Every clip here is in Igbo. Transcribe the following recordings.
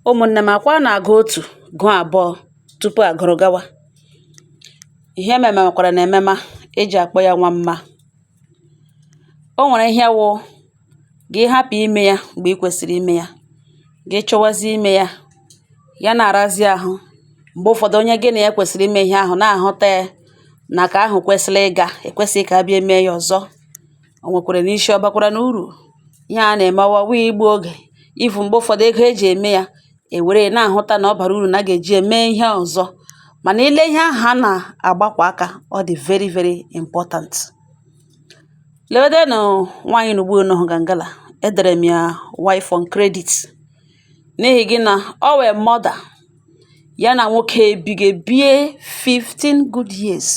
Ụmụ̀nnè m, àkwa nà-àgụ otù gụọ àbụọ tupu àgụrụ gawa. Ihe mèmèkwàrà nà èmema ejì àkpọ ya nwa mmȧ. O nwèrè ihe wụ gị hapụ̀ imė ya m̀gbè i kwèsìrì imė ya, gị chọwazie imė ya, ya na-àrazi àhụ. M̀gbè ụfọdụ onye gị nà ya kwèsìrì imė ihe ahụ̀ na-àhụta ya nà kà ahụ̀ kwesili ịgȧ èkwesịghị kà abịa eme ya ọ̀zọ. O nwèkwàrà n'isi, ọ bakwara n'urù ihe a nà-ème ọwụwa wụ igbu̇ ogè ifu̇. M̀gbè ụfọdụ ego e jì ème ya èwère na-àhụta nà ọ bàrà urù nà a gà-èji ème ihe ọ̀zọ, mànà ile ihe ahụ̀ a nà-àgbakwa akȧ, ọ dị̀ very very important. Lèwedenụ nwaanyị nà ùgbu unu hụ gàngala edèrè m ya wife on credit, n'ihì gị nà ọ wee mother ya nà nwokė ebigè bie 15 good years.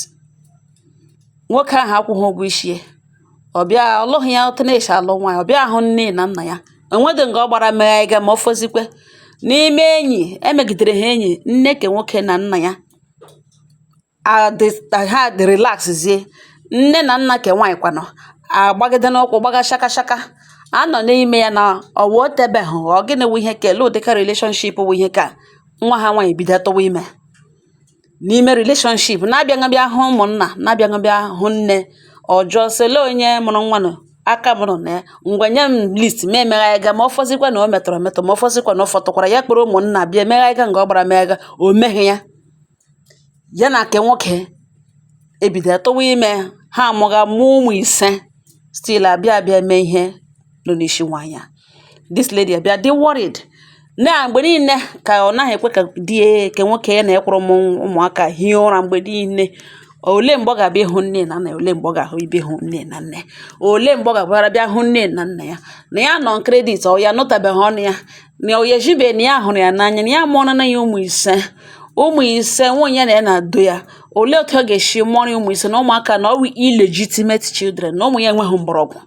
Nwokė ahụ̀ akwụghị ụgwọ ishie, ọ̀ bịa ọlụghị ya otu na-èshi alụ nwaanyị̀, ọ̀ bịa hụ nne nà nnà ya. Ònwedị ǹgà ọ gbara megha mà ọ fọzikwe n'ime enyì emègìdèrè ha enyì nne kè nwokė nà nnà ya a ha dị relax zie. Nne nà nnà kè nwaanyị̀ kwànụ̀ àgbagide n'ụkwụ̇ gbaga shaka shaka anọ̀ n'imė ya nà ọ̀wụ̀ otebehù. Ọ̀ gịnị wụ ihe kà ele ụ̀dịka relationship wụ ihe kà nwa ha nwaanyị̀ bido tụwa imė n'ime relationship na-abịaghị bịa hụ ụmụ̀nnà, na-abịaghị bịa hụ nne. Ọ jụọ sị lee onye mụrụ nwa nụ aka mụrụ na ya, ngwa nye m list ma emegha ma ọ fọzikwa na o metọrọ emetọ, ma ọ fọzikwa na ọ fọtụkwara ya kpọrọ ụmụ̀nnà bịa emegha nga ọ gbara megha. O meghi ya, ya na nke nwoke ebido tụwa ime, ha amụga mụọ ụmụ 5. Still abịa abịa mee ihe nọ n'isi nwaanyị a. This lady abịa dị worried na mgbe niile ka ọ naghị ekwe ka di ya ke nwoke ya na ịkwụrụ ụmụ ụmụaka hie ụra mgbe niile. Olee mgbe ọ ga-abịa ịhụ nne na nna ya? Olee mgbe ọ ga-ahụ ibe ịhụ nne na nna ya? Olee mgbe ọ ga-agbara bịa hụ nne na nna ya na ya nọ credit? Ọ ya nụtabeghị ọnụ ya na ọ ya ejibe na ya hụrụ ya n'anya, na ya mụọrọ na ya ụmụ 5, ụmụ 5 nwunye ya na ya na-ado ya. Olee otu ọ ga-esi mụọrọ ya ụmụ 5 na ụmụaka na ọ wụ illegitimate children, na ụmụ ya enweghị mgbọrọgwụ,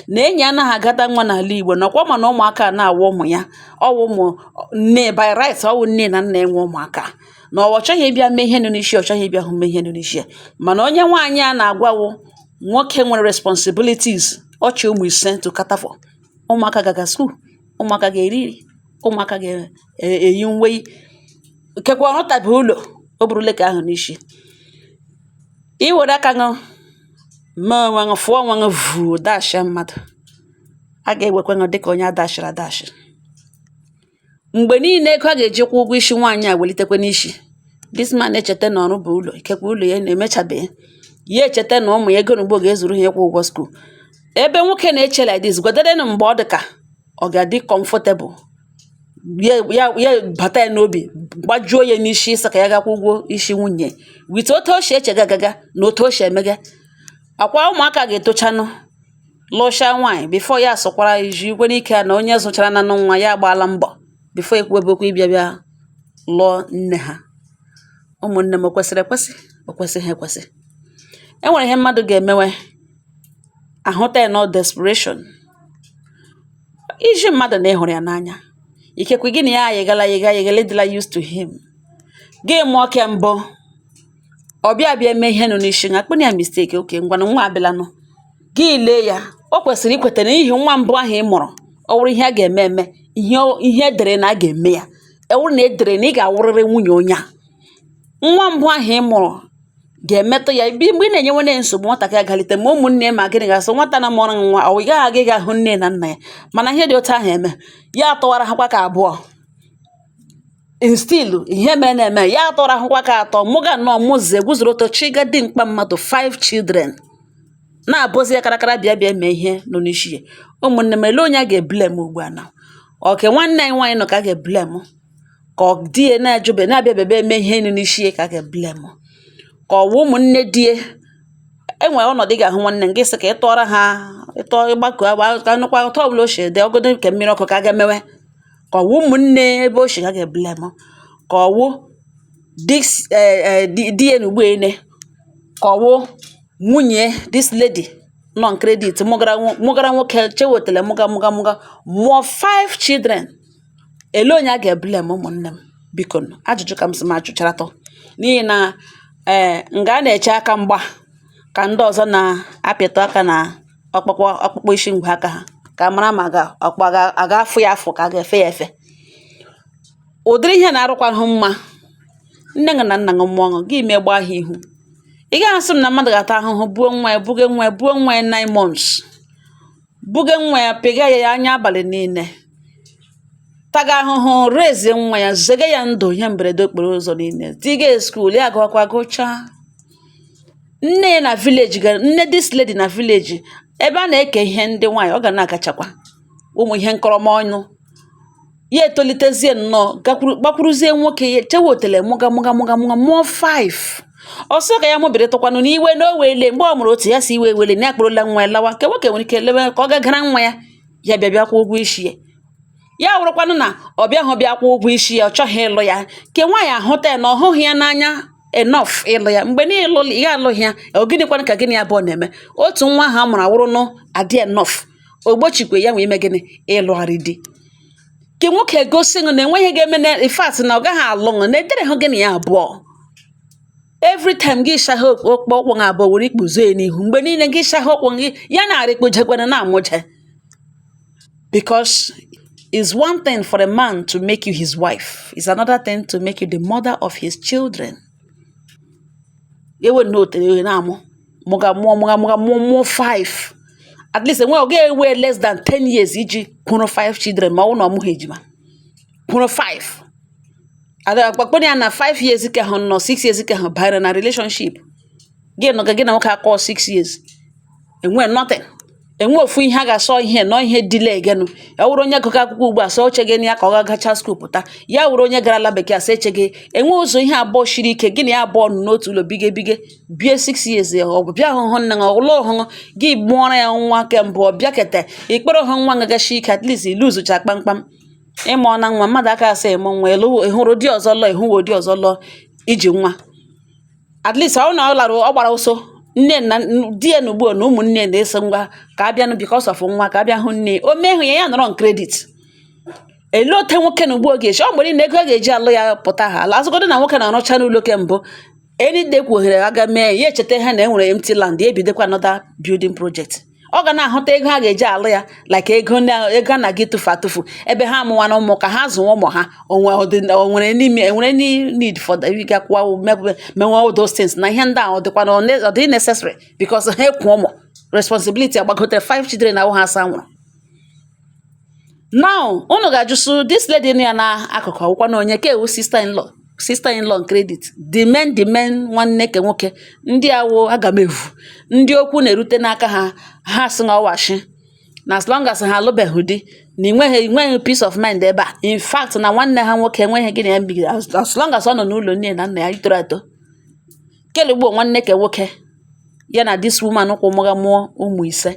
na enyi anaghị agata nwa n'ala Igbo, nakwa ma na ụmụaka na-awụ ụmụ ya, ọwụ ụmụ nne by right, ọwụ nne na nna enwe ụmụaka, na ọ chọghị ịbịa mee ihe nọ n'isi, ọ chọghị ịbịa hụ mee ihe nọ n'isi ya. Mana onye nwaanyị a na-agwawo nwoke nwere responsibilities, ọchị ụmụ 5 to cater for. Ụmụaka gaga school, ụmụaka ga-eri nri, ụmụaka ga-eyi uwe, kekwa ọrụtabeghị ụlọ o burule ka ahụ n'isi. I were aka ṅụ mee onwe ṅụ fụọ onwe ṅụ vuu dashia mmadụ, a ga-ewekwa ṅụ dịka onye adashịrị adashị. Mgbe niile ego a ga-eji kwụ ụgwọ isi nwaanyị a welitekwe n'isi this man na-echeta na ọrụ bụ ụlọ, ikekwe ụlọ ya na-emechabeghị ya, echeta na ụmụ ya ego na ugbo ga-ezuru ha ịkwụ ụgwọ school. Ebe nwoke na-eche like this, gwadedenụ mgbe ọ dị ka ọ ga-adị comfortable ya ya ya bata ya n'obi, gbajuo ya n'isi ịsị ka ya gakwa ụgwọ isi nwunye with otu o si echega agaga na otu o si emega. Akwa ụmụaka ga-etochanụ lụsha nwaanyị before ya sụkwara iji ikwe n'ike ya na onye zụchara na nwa ya agbaala mbọ before ekwuwebe okwu ịbịa bịa lụọ nne ha. Ụmụnne m, o kwesịrị ekwesị? O kwesịghị ekwesị. E nwere ihe mmadụ ga-emewe ahụta ya nọ desperation iji mmadụ na ịhụrụ ya n'anya. Ikekwe gị na ya ayịgala ayịga ayịgala, ịdịla used to him, gị mụọ ke mbụ, ọ bịa bịa mee ihe nọ n'isi na akpụ ya mistake. Oke ngwanụ, nwa abịalanụ, gị lee ya, o kwesịrị ikweta na n'ihi nwa mbụ ahụ ị mụrụ, ọ wụrụ ihe a ga-eme eme, ihe ihe edere na a ga-eme ya, ọ wụrụ na edere na ị ga-awụrịrị nwunye onye a, nwa mbụ ahụ ị mụrụ ga-emetụ ya mgbe ị na-enyewe ya nsogbu. Nwatakịrị agalite, ma ụmụnne ma gịnị ga-asị nwata na mụrụ nwa, ọ gaghị aga ịga hụ nne na nna ya. Mana ihe dị otu ahụ eme ya atụwara hakwa ka abụọ, still ihe mere na-eme ya atụwara hụkwa ka atọ mụga nnọọ mụzie guzoro otu chiga dimkpa mmadụ five children na-abụzi ya karakara bịa bịa mee ihe nọ n'isi ya. Ụmụnne m, ele onye a ga-eblame ugbu a? Na ọke nwanne anyị nwaanyị nọ ka a ga-eblame, ka ọ di ya na-ajụbe na-abịa bịa eme ihe nọ n'isi ya ka a ga-eblame, ka ọ wụ ụmụnne di ya? Enwere ọnọdụ ị ga-ahụ nwanne m gị sị ka ị tụọrọ ha ịtọ ịgbakọ agba ka nụkwa ụtọ ọbụla o si dị ọgọdọ nke mmiri ọkụ ka a ga-emewe, ka ọ wụ ụmụnne ebe o si ka a ga-eblame, ka ọ wụ this di ya na ugbu ene, ka ọ wụ nwunye this lady nọ credit mụgara mụgara nwoke chewetele mụga mụga mụga mụọ five children? Ele onye a ga-eblame? Ụmụnne m, biko nụ, ajụjụ ka m sị m ajụchara tọ, n'ihi na ee nga a na-eche aka mgba ka ndị ọzọ na-apịtụ aka na ọkpụkpụ ọkpụkpụ isi ngwe aka ha ka mara ma ga ọkpọ a ga-afụ ya afụ ka a ga-efe ya efe. Ụdịrị ihe na-arụkwanụ mma, nne gị na nna gị mụọ gị, gị megba ha ihu. Ị gaghị asị m na mmadụ ga-ata ahụhụ buo nwa ya, buge nwa ya, buo nwa ya 9 months, buge nwa ya, pịga ya anya abalị niile, taga ahụhụ, rezie nwa ya, zege ya ndụ ihe mberede okporo ụzọ niile, tiga school, ya agụakwa, gụchaa. Nne ya na village gara, nne this lady na village ebe a na-eke ihe ndị nwaanyị, ọ ga na-agachakwa ụmụ ihe nkọrọmọnụ ya. Etolitezie nnọọ, gakwuru gbakwuruzie nwoke ya, chewe otele, mụga mụga mụga mụga, mụọ 5 ọsọ ka ya mụbiri tụkwanụ n'iwe na o weele. Mgbe ọ mụrụ otu, ya si iwe wele na ya kpụrụla nwa ya lawa. Nke nwoke nwere ike lewe ka ọ gagara nwa ya, ya bịa bịa kwụọ ụgwọ isi ya. Ya wụrụkwanụ na ọ bịahụ bịa kwụọ ụgwọ isi ya, ọ chọghị ịlụ ya. Ke nwaanyị ahụta ya na ọ hụghị ya n'anya enough ịlụ ya. Mgbe niile ị ga-alụghị ya, ọ gịnịkwanụ ka gịnị abụọ na-eme otu nwa ahụ a mụrụ awụrụnụ adị enough ogbochikwe ya nwee ime gịnị, ịlụgharị di. Ke nwoke egosi ṅụ na enweghị ga-eme na in fact na ọ gaghị alụ ṅụ na edere hụ gị na ya abụọ. Every time gị shagha okpo ụkwụ gị abụọ were ikpuzo ya n'ihu, mgbe niile gị shagha ụkwụ gị, ya na-arị kpojekwana na-amụje, because it's one thing for a man to make you his wife, it's another thing to make you the mother of his children. Ewe na otere na-amụ mụga, mụọ mụga mụga, mụọ mụọ 5, at least enwe ọ ga-ewe less than 10 years iji kwụrụ 5 children, ma ọ bụrụ na ọ mụghị ejima kwụrụ 5. Akpakpọ ya na 5 years ka ahụ nọ, 6 years ka ahụ banyere na relationship gị nọ, gị na nwoke akọ 6 years, enwe nothing, enwe ofu ihe a ga-asọ ihe nọ ihe delay gịnụ. Ya wụrụ onye gụrụ akwụkwọ ugbu a, sọ oche gị ya ka ọ ga-agacha school pụta. Ya wụrụ onye gara ala bekee, asa eche gị. Enwe ụzọ ihe abụọ shiri ike, gị na ya abụọ nọ n'otu ụlọ, bige bige bie 6 years, ọ bụ bịa hụhụ nne gị, ụlọ ọhụụ gị, mụọrọ ya nwa kembụ, ọ bịa kete ikpere hụ nwa ngagashi ike, at least iluzucha kpamkpam. Ịmụọ na nwa mmadụ aka asị ịmụ nwa, ịlụ ịhụrụ di ọzọ lụọ, ịhụwo di ọzọ lụọ, iji nwa, at least ọ na ọ lara, ọ gbara ọsọ nne na di ya na ugbu a na ụmụnne na-eso ngwa ka abịanụ because of nwa, ka abịa hụ nne o mee hụ ya, ya nọrọ on credit. Elee ote nwoke na ugbu a ga-echi ọ mgbe niile ego a ga-eji alụ ya pụta ha ala azụgodo na nwoke na-arụcha n'ụlọ kembụ enide kwu ohere aga mee ya, echeta ha na enwere empty land, ya ebidokwa another building project. Ọ ga na-ahụta ego a ga-eji alụ ya like ego na ego a na-aga ịtụfu atụfu, ebe ha amụwa na ụmụ ka ha zụọ ụmụ ha onwe o nwere n'ime enwere any need for the ịga kwụọ menwe all those things na ihe ndị a, ọ dịkwa na ọ dị necessary, because ha ekwu ụmụ responsibility agbagotere five children na ahụ ha asa nwụrụ. Now unu ga-ajụsụ this lady nọ ya n'akụkụ, ọwụkwa na onye ke ewu sister in law, sister in law on credit, the main nwanne ke nwoke, ndị awụ agamevu, ndị okwu na-erute n'aka ha, ha sị na ọwashi na as long as ha alụbeghị di na enweghị peace of mind ebe a. In fact, na nwanne ha nwoke enweghị gị na ya bigiri as long as ọ nọ n'ụlọ nne na nna ya itoro eto. Kele ugbo nwanne ke nwoke ya na this woman kwụ mụga mụọ ụmụ 5,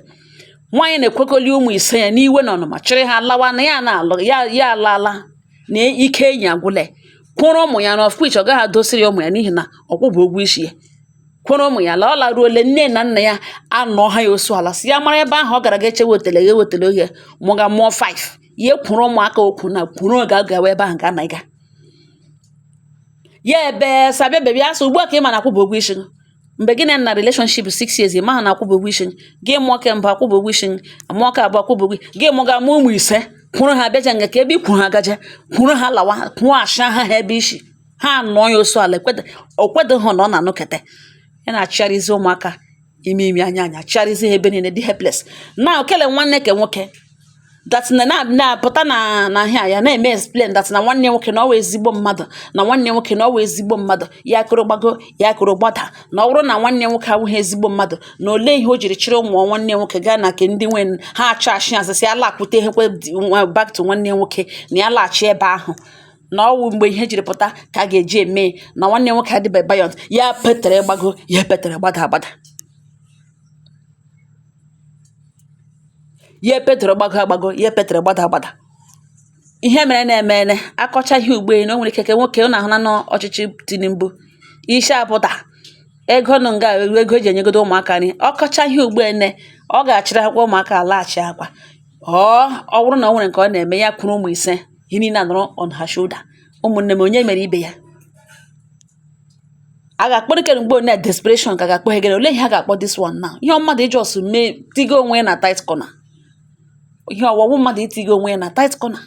nwaanyị na-ekwekọli ụmụ 5 ya n'iwe na ọnụma, chịrị ha lawa na ya na-alụ ya, ya alaala na ike enyi agwụla, kwụrụ ụmụ ya na of which ọ gaghị adosiri ụmụ ya n'ihi na ọ kwụbụ ụgwọ isi ya, kwụrụ ụmụ ya la. Ọ laruole, nne na nna ya anọ ha ya osu ala, si ya mara ebe ahụ ọ gara ga echewe otele ya ewetele oge mụga mụọ 5 ya, kwụrụ ụmụaka okwu na kwụrụ oge agawa ebe ahụ ga na ịga ya ebe sabịa bebi ya sị ugbu a ka ị ma na akwụbụ ụgwọ isi gị. Mgbe gị na na relationship 6 years, ị maha na akwụbụ ụgwọ isi gị. Mụọ ke mbụ, akwụbụ ụgwọ isi. Mụọ ke abụọ, akwụbụ ụgwọ gị. Mụga mụọ ụmụ 5, kwụrụ ha bịaja nga ka ebe i kwuru ha gaje, kwụrụ ha lawa, kwụọ asha ha ha ebe isi ha nụọ ya osu ala o kwedoghị na ọ na-anụkete ya na-achịgharịzi ụmụaka ime ime anya anya, chịgharịzi ha ebe niile, dị helpless. Na okele nwanne ke nwoke that na na-apụta na ahịa ya na-eme explain that na nwanne nwoke na ọ wụ ezigbo mmadụ, na nwanne nwoke na ọ wụ ezigbo mmadụ, ya kụrụ gbago, ya kụrụ gbada, na ọ bụrụ na nwanne nwoke awụghị ezigbo mmadụ, na olee ihe o jiri chịrị ụmụ nwanne nwoke gaa na nke ndị nwe ha, achọ ashị azịsị ya lakwute hekwe back to nwanne nwoke, na ya laghachi ebe ahụ, na ọwụ mgbe ihe jiri pụta ka a ga-eji eme na nwanne nwoke adịbe buoyant. Ya petere gbago, ya petere gbada agbada, ya epetere gbago agbago, ya epetere gbada agbada. Ihe mere na-emene akọcha ihe ugbo na o nwere ike ke nwoke ọ na-ahụ na n'ọchịchị Tinubu isi apụta ego nụ nga ego eji enyegodo ụmụaka nri. Ọkọcha ihe ugbo ene, ọ ga-achịrị akwụkwọ ụmụaka alaghachi akwa. Ọ bụrụ na o nwere nke ọ na-eme, ya kwuru ụmụ 5, ihe niile anọrọ on her shoulder. Ụmụnne m, onye mere ibe ya a ga-akpọrọ ike mgbe na desperation ka ga-akpọ gịnị? Olee ihe a ga-akpọ this one now? Ihe mmadụ ijos mee tigo onwe ya na tight corner, ihe ọwọwụ mmadụ itigo onwe ya na tight corner.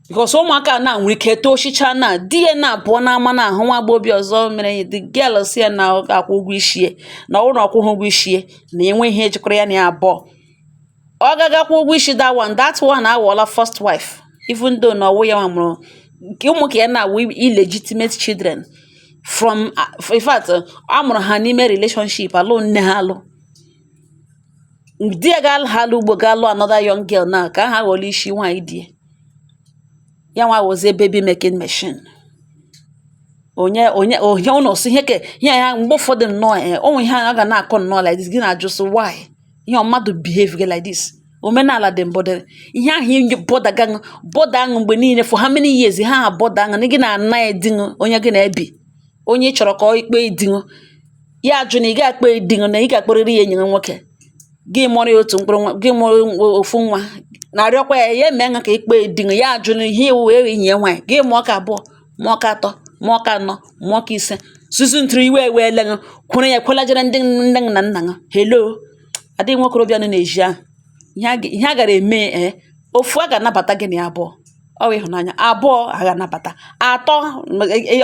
Because ụmụaka na nwere ike tochicha na di ya na-apụọ n'ama na ahụ nwa agbọghọbịa ọzọ mere the girl si ya na ọ ga-akwụ ụgwọ isi ya, na ọ bụrụ na ọ kwụghị ụgwọ isi ya, na enwe ihe jikọrọ ya na ya abụọ. Ọ gaga kwụ ụgwọ isi that one, that one aghọọla first wife, even though na ọwụ ya nwa mụrụ nke ụmụ ka ya na-awụ illegitimate children from, in fact, a mụrụ ha n'ime relationship alụ nne ha alụ. Di ya ga ha alụ ugbo ga lụọ another young girl na ka ha aghọọla isi nwaanyị di ya. Ya nwa wụzie baby making machine. Onye onye onye ụnụ sị ihe ke ihe ya. Mgbe ụfọdụ nnọọ, o nwe ihe a ga na-akọ nnọọ like this, gị na-ajụ sị, why ihe mmadụ behave gị like this? Omenala dị mbụ dị ihe ahụ bother ga bother aṅụ mgbe niile. For how many years ha bother aṅụ na gị na-ana ya di ṅụ, onye gị na-ebi, onye ị chọrọ ka ọ ikpe di ṅụ, ya ajụ na ị ga-akpe di ṅụ, na ị ga-akpọrịrị ya enyi gị nwoke. Gị mụrụ ya otu mkpụrụ nwa, gị mụrụ ofu nwa, na-arịọkwa ya ya eme ṅa ka ikpe di ṅụ, ya ajụ na ihe iwu enyi ya nwaanyị. Gị mụọ ka abụọ, mụọ ka atọ, mụọ ka anọ, mụọ ka ise, susu ntụrụ iwe eweele ṅụ, kwere ya kwelajere ndị nne na nna ṅụ. Hello, adịghị nwokorobịa nọ n'ezi ahụ. Ihe a gara eme, ofu a ga-anabata gị na ya, abụọ ọ bụ ịhụnanya, abụọ a ga-anabata, atọ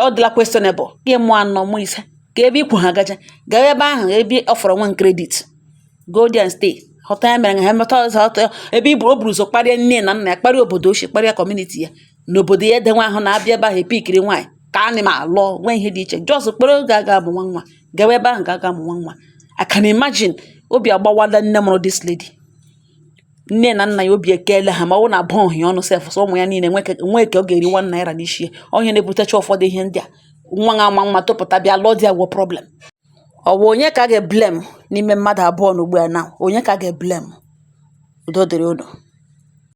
ọ dịla questionable. Gị mụọ anọ, mụọ ise, ka ebe ikwu ha gaje gaa ebe ahụ ebe ọ fọrọ nwa credit, go there and stay. Ghọta ya mere ha meta ọzọ, ghọta ebe i buru o buru ụzọ kparịa nne na nna ya, kparịa obodo ochie, kparịa community ya n'obodo ya. Edenwe ahụ na-abịa ebe ahụ epikiri nwaanyị ka animal lụọ nwee ihe dị iche. Just kpere oge a ga-amụ nwa nwa, gawa ebe ahụ ga-aga amụ nwa nwa. I can imagine, obi agbawala nne mụrụ this lady, nne na nna ya obi ekele ha, ma ọ bụ na abụọ ya ọnụ sef. Sọ ụmụ ya niile nwee ka ọ ga-eri ₦1 n'isi ya. Ọ ihe na-ebutecha ụfọdụ ihe ndị a. Nwa ga ama mma tụpụta bịa lụọ di ya wụ problem. Ọ wụ onye ka a ga-eblame n'ime mmadụ abụọ na ugbu a? Na onye ka a ga-eblame? Udo dịrị unu.